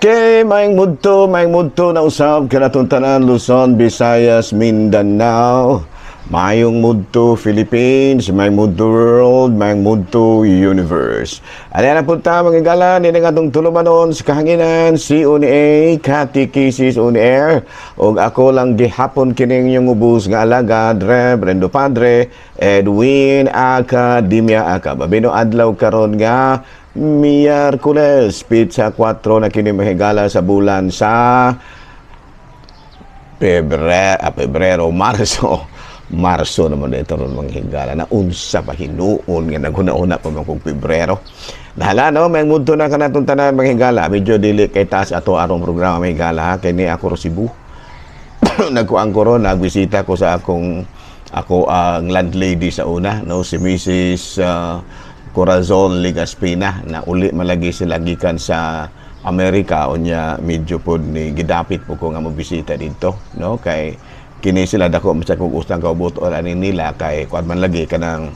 Okay, maayong mudto na usab kanatong tanan, Luzon, Visayas, Mindanao. Maayong mudto, Philippines, maayong mudto, world, maayong mudto, universe. Ano na punta mga higala, ni nga atong tulumanon sa kahanginan, si Uni A, Catechesis on Air, ug ako lang gihapon kining inyong ubos nga alagad, Reverendo Padre Edwin Academia Acab. Abino adlaw karon nga Miyerkules, petsa 4 na kini, mahigala, sa bulan sa Pebrero, Pebrero, Marso. Marso naman dito ron, mga higala, na unsa pa hinuon nga naghuna-una pa man kung Pebrero. Nahala no, may mudto na kanatong tanan, mga higala. Medyo dili kay taas ato arong programa, mga higala, ha, kay ni ako ro Cebu. Nagkuang ko ron, nagbisita ko sa akong ako ang landlady sa una, no, si Mrs. Corazon Ligaspina, na uli malagi sila gikan sa Amerika. Unya medyo pod ni gidapit po ko nga mobisita dito, no, kay kini sila dako man sa kog utang kaubuton ani nila, kay kuan man lagi kanang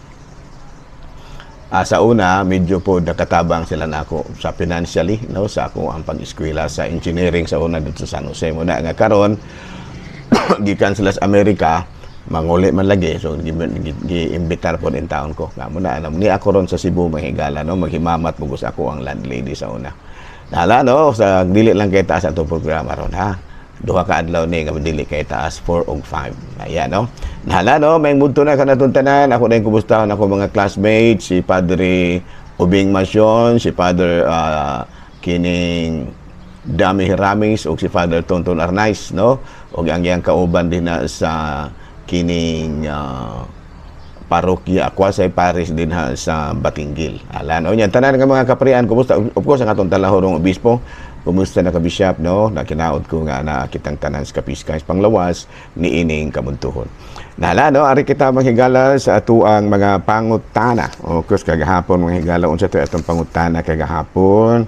sa una medyo po nakatabang sila nako sa financially, no, sa ako ang pag-eskwela sa engineering sa una dito sa San Jose. Mo na nga karon gikan sila sa Amerika, manguli man lagi, so gi-imbitar po din taon ko nga mo na alam ni ako ron sa Cebu, mga higala, no, maghimamat mo sa ako ang landlady sa una. Nahala no, sa dili lang kay taas atong programa ron, ha, 2 ka adlaw ni nga dili kay taas, 4 og 5. Ayan no, nahala no, may mudto na kanatong tanan. Ako na yung kumustahon ako mga classmates, si Padre Ubing Masyon, si Father kining Dami Hiramis ug si Father Tonton Arnaiz, no, ug ang iyang kauban din na sa kining parokya Kwasay Parish din ha sa Batinguil. Ala no, nya tanan nga mga kaprian, kumusta? Of course, ang atong talahorong obispo, kumusta na ka, Bishop, no? Nakinaot ko nga na kitang tanan sa kapiskay panglawas ni ining kamuntuhon. Nahala no, ari kita, mga higala, sa atuang mga pangutana. O course kagahapon, mga higala, unsa to atong pangutana kagahapon?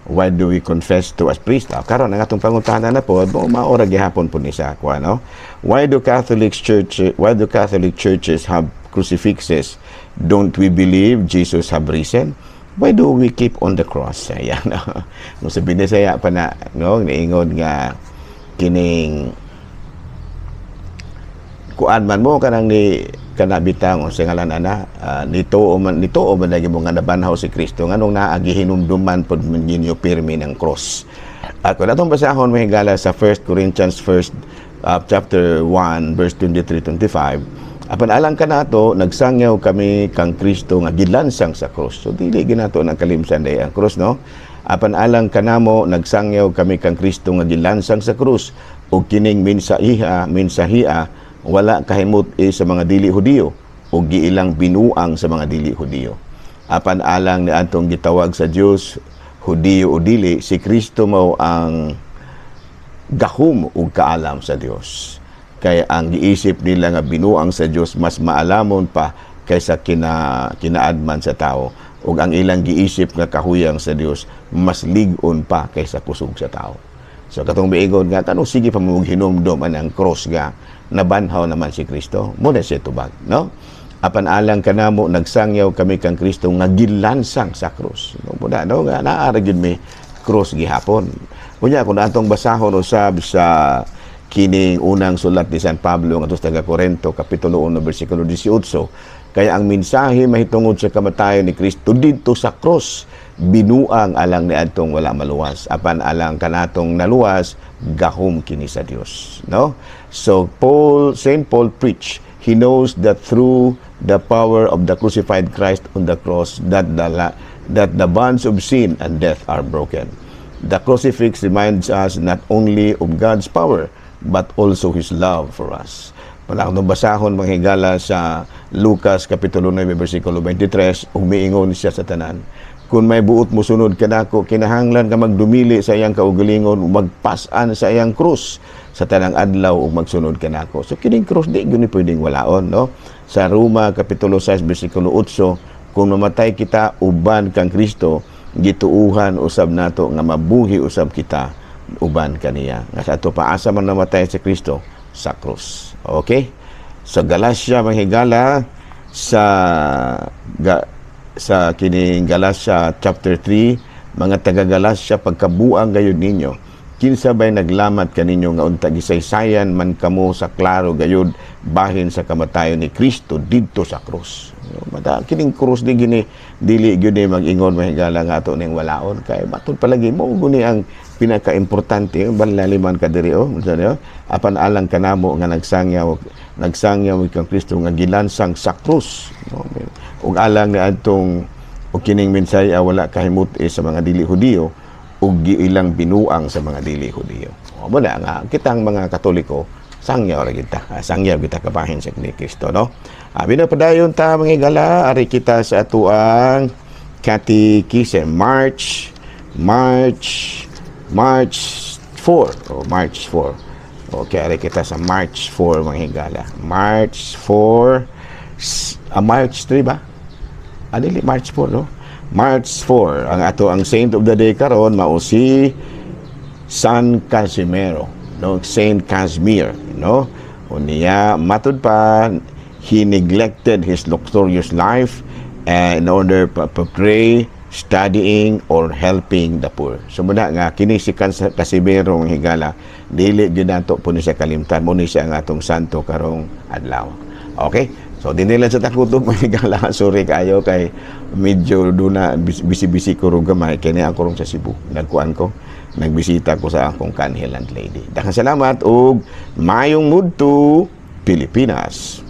Why do we confess to as priest? Ah, karon ang atong pangutana na po, maora gihapon po ni sa ako, ano? Why do Catholic churches have crucifixes? Don't we believe Jesus have risen? Why do we keep on the cross? Ayan. No? Sa Binisaya pa na, no, niingon nga kining kuan man mo kanang ni kana bitang unsa ngalan ana, nito o man lagi mo nga nabanhaw si Kristo, nganong naa gihinumduman pod man ninyo pirmi ng cross? At kung atong basahon, mga higala, sa 1 Corinthians first chapter 1 verse 23 25, apan alang kanato nagsangyaw kami kang Kristo nga gilansang sa cross. So dili ginato nang kalimsan day ang cross, no? Apan alang kanamo nagsangyaw kami kang Kristo nga gilansang sa krus, ug kining minsahiha minsahia wala kahimut e sa mga dili Hudiyo ug giilang binuang sa mga dili Hudiyo. Apan alang ni atong gitawag sa Dios, Hudiyo o dili, si Kristo mao ang gahom ug kaalam sa Dios. Kay ang giisip nila nga binuang sa Dios mas maalamon pa kaysa kinaadman sa tao, ug ang ilang giisip nga kahuyang sa Dios mas lig-on pa kaysa kusog sa tao. So katong miingon nga tanong sige pa mo hinumdom ang cross nga nabanhaw naman si Kristo, mo na siya tubag, no? Apan alang kanamo nagsangyaw kami kang Kristo nga gilansang sa krus. No, mo na no nga naa ra gyud may cross gihapon. Unya kung atong basahon usab sa kining unang sulat ni San Pablo ngadto sa taga Corinto, kapitulo 1 bersikulo 18, kaya ang mensahe mahitungod sa kamatayon ni Kristo didto sa cross binuang alang ni adtong wala maluwas, apan alang kanatong naluwas gahom kini sa Dios, no? So Paul Saint Paul preached. He knows that through the power of the crucified Christ on the cross that the bonds of sin and death are broken. The crucifix reminds us not only of God's power but also His love for us. Palakno basahon, mga higala, sa Lucas kapitulo 9 bersikulo 23, umiingon siya sa tanan. Kung may buot mo sunod kanako, kinahanglan ka magdumili sa iyang kaugalingon, magpas-an sa iyang krus sa tanang adlaw ug magsunod kanako. So kining krus di gyud ni pwedeng walaon, no? Sa Roma kapitulo 6 bersikulo 8, kung mamatay kita uban kang Kristo, gituuhan usab nato nga mabuhi usab kita uban kaniya. Nga sa ato paasa man namatay si Kristo sa krus. Okay? Sa Galatia, mga higala, sa kining Galatia chapter 3 Mga taga-Galacia, pagkabuang gayud ninyo. Kinsa bay naglamat kaninyo nga unta gisaysayan man kamo sa klaro gayud bahin sa kamatayon ni Kristo didto sa krus? Mata kining krus di gini dili gyud ni mag-ingon, mahigala, nga ato ning walaon kay matud palagi mo guni ang pinakaimportante balaliman ka diri, oh. Unsa niyo apan alang kanamo nga nagsangyaw, nagsangyaw kang Kristo nga gilansang sa krus, no? Ug alang ni adtong ug kining mensahe wala kahimut-i sa mga dili Hudiyo ug giilang binuang sa mga dili Hudiyo. O mo na nga kitang mga Katoliko, sangyaw ra kita. Sangyaw kita kabahin sa ni Kristo, no? Abi na padayon ta, mga higala, ari kita sa atuang Catechism, March 4 o March 4. Okay, ari kita sa March 4, mga higala. March 4, March 3 ba? Dili, March 4, no? March 4. Ang ato ang saint of the day karon mao si San Casimiro, no? Saint Casimir, no? Unya matud pa, he neglected his luxurious life in order pa pray, studying or helping the poor. So muna nga kini si Casimiro, ang higala, dili gyud nato po ni siya kalimtan mo ni siya ang atong santo karong adlaw. Okay? So dinhi lang sa takutob, mga higala, sorry kayo kay medyo duna busy-busy ko ro gamay kini ako rong sa Cebu. Nagkuan ko, nagbisita ko sa akong kanhi landlady. Daghang salamat ug mayong mudto, Pilipinas.